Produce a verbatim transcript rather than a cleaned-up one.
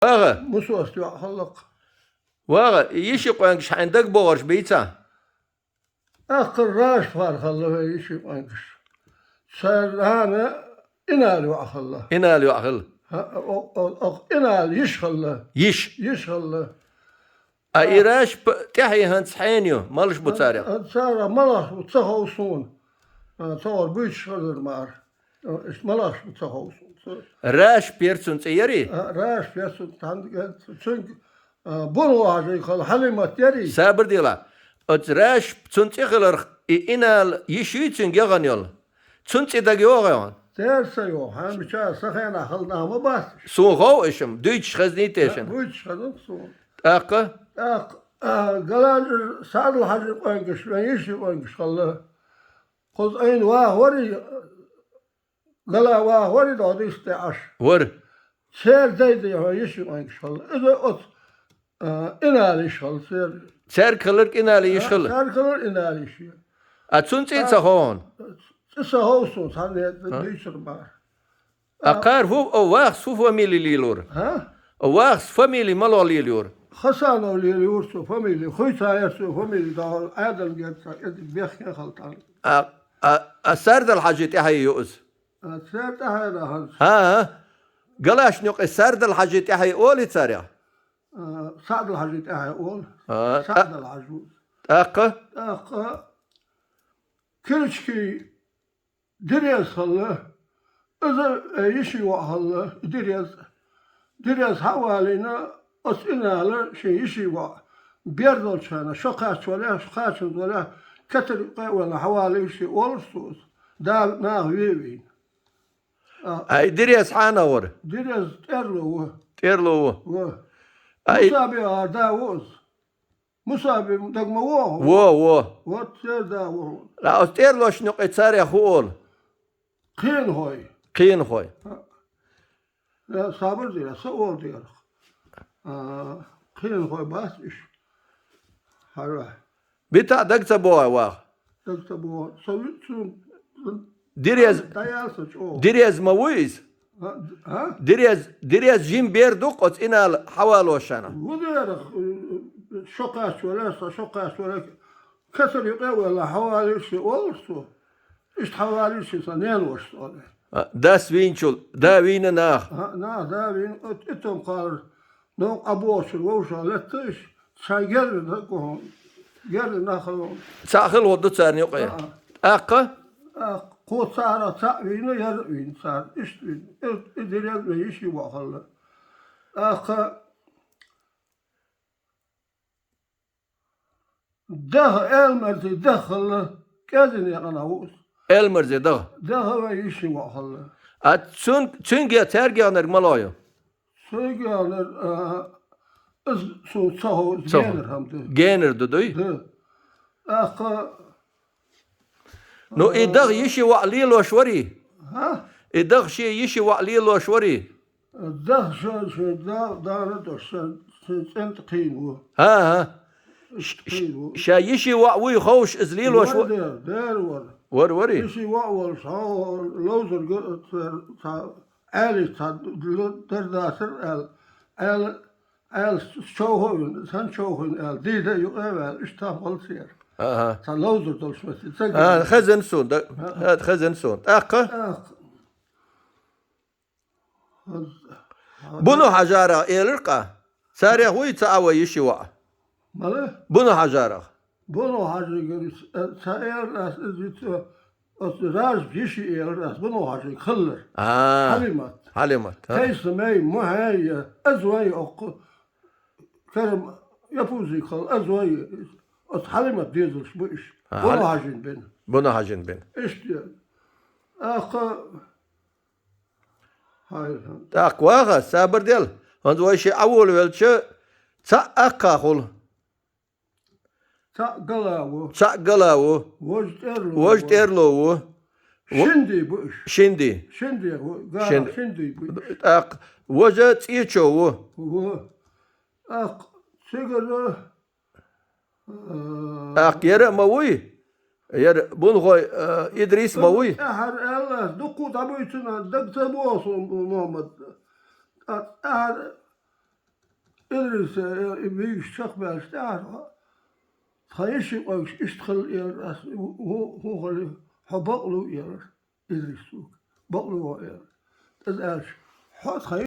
ВагӀа. Мусост йоӀ хилла-кх. ВагӀа, йиший къонгаш хьайна дагабоагӀараш бий цхьа? ТӀаккха Рашпара хилла вай йиший къонгаш. Цар нана Инала йоӀ хилла. Инала йоӀ хилла. ХӀа, о-, о-, о-, Инала йиша хилла. Йиша. Йиша хилла. А и Рашп тӀехье хӀанз хьенан ю, малаш ба царех? А, царех малаш ба ца хов суна. А, цхьабараш буйташ хилар мара. А, иштта малаш ба ца хов суна. Рашп яр цун цӀи, ярий? А, Рашп яр цун, цхьан-, цуьнга, а, Бунгу-Хьажий хала Хьалимат ярий? Сабар делахь. Оцу Рашп цун цӀи хиларх, и Инала йиша юй цуьнга яхана йолу? Цун цӀи дага йогӀий хьуна? Дера ца йогӀу, хьан мичара сан хенахь хала нах ма бац. Суна хов аша-м, дуьйцуш хезний те шуна? Дуьйцуш хезна суна. ТӀаккха? ТӀаккха, а, Галанжара Саьдал-Хьаьжин къонгаш, вайн йиший къонгаш хилла. Кхуза айна вахаварий, гала вахаварий дӀа дийца тӀе Ӏаш? Вара. Церан дай дай хьуна йиший къонгаш хилла. Иза оцу А, Инала йиша хилла церан. Цаьрга хиларг Инала йиша хилла? Цаьрга хилар Инала йиша. А цун цӀи ца хов хьуна? ЦӀи ца хов суна, цхьанне дуьйцур бара. А кхара хӀу, о, вахас хӀу фамили лелора? ХӀа? О, вахас фамили малох лелора? Хасанов лелора цо фамили. Хуьйцу яра цо фамили, дагахь Ӏадал герца, кӀезиг бехке хилла тӀаккха. А, а, а Сардал-Хьаьжи тӀаьхье ю иза? А, церан тӀаьхье ду хӀанз. ХӀа, хӀа. Галашна юкъе Сардал-Хьаьжи тӀаьхье олий царех? А, Саьдал-Хьаьжи тӀаьхье олу. А, Саьдал-Хьаьжа ву. ТӀаккха? ТӀаккха Кирчкий Дирез хилла. Иза, э, йиший воӀ хилла, Дирез. Дирез хьа а валийна, оцу Инала шен йиший воӀ. Бер долчу хенахь, шо кхаччалехь, шо кхачанзалехь, катар юкъа а ваьлла, хьа валийра шен олуш цо иза. Дала наха вен а вийна. А. Ай, Дирез хьанах вара? Дирез ТӀерло ву. ТӀерло ву. Ву. Ай. Мусаби а да ву иза. Мусаби дага ма ву хьуна? Ву, ву. Вот церан да ву хьуна. Ла, оцу ТӀерлошна юкъе царех хӀу олу? Кхенахой. Кхенахой. Я, сабар де, сан олу дера. А, кхенахой бац уьш. Хьара. Бита дага ца богӀу ваха? Дага ца богӀу. Со ву-, цу-, Дирез, дӀаяла сан чӀогӀа. Дирез ма вуй иза? А, а? Дирез, Дирез жима бер ду-кх оцу Инала хьавалошна. Ву дера, шо кхаччале, сан шо кхаччале, катар юкъа а ваьлла, хьавалийра шен олуш цо. Иштта хьавалийра шен сан ненавашца олий. А, дас вийначул, да вийна наха. А, наха да вийна, оцу Итам-кхалара новкъа Ӏа бохучуьра вовшах летта иштта, шайн герзина нах а хьуна, герзина нах а хьуна. Цхьаъ хилла хӀу ду царна юкъе? А, а. ТӀаккха? ТӀаккха кхо цара цхьаъ вийна, яра а вийна цара, иштта вийна. И, и Дирез вайн йиший воӀ хилла. ТӀаккха Даха, Элмарзин Даха хилла, кӀезина якъана ву иза. Элмарзин Даха? Даха вайн йишин воӀ хилла. А цун-, цуьнга я цаьрга яхнарг малой ю? Цуьнга яхнарг, а, иза суна ца хов, иза ца хов. Генара хӀама ду. Генара ду, дуй? Ду. ТӀаккха Ну, и Даха йиши воӀ лелош варий? ХӀа? И Даха шен йиши воӀ лелош варий? Даха шен, шен да-, дана а долуш, шен, шен цӀен тӀе кхийна ву. ХӀа, хӀа. Иштта кхийна ву. Ша йиши воӀ вуй ховш, иза лелош вар-, вар дера, дера вара. Вар, варий? Йиши воӀ волуш, хьо ловзар го-, цара, цхьа Ӏаьлий цхьа дар дацара аьлла, Ӏаьлла, Ӏаьлла човхо а вина, сан човхо а вина аьлла, дийна а юкъа а ваьлла, иштта хӀаллацара. Аха. Цхьа ловзар долуш вацара, ца гина. А, хезна суна, да, а, хезна суна. ТӀаккха? ТӀаккха. Буно Хьажарах элира-кх. Царех вуй цхьа а вай йиши воӀ? Мала? Буно Хьажарах. Буно Хьажа гуш, э, цхьа элира ас, иза виц-, оцу Ража йиши элира ас, Буно Хьажин хиллар. А. Хьалимат. Хьалимат, а. Тайса мей, мухьей, аз вай оккху, карам япузи хал, аз вай, оцу Хьалимат дезалш бу иш. А, Буно Хьал-, Хьажин бен. Буно Хьажин бен. Иштта. Ахха, хьай, хьай. ТӀаккха ваха, сабар дел. ХӀанз вай ши Ӏавола велча, цхьаъ аккха хула. Цхьаъ гала ву. Цхьаъ гала ву. Важа тӀерло ву. Важа тӀерло ву. Ву-, Шинди бу уьш. Шинди. Шинди ву. Гала Шинди. Шинди бу уьш. ТӀаккха важа ЦӀечо ву. Ву. ТӀаккха цигара, а, ТӀаккха яра а ма вуй? Яра Бунхой, а, Идрис ма вуй? ТӀаьхьара аьлла, дуккха дӀабуьйцина, даг ца боху суна, Мухьаммад. ТӀаккха тӀаьхьара Идриса, э, и мегаш чакхбаьлча тӀехьагӀа, тха йиши къонгаш иштта хилла, элар аз, хӀу-, хӀу-, хӀун хилла, хьо бакълув, элар Идриса. Бакълув хьо, элар. ТӀаккха аьлча, хьо тха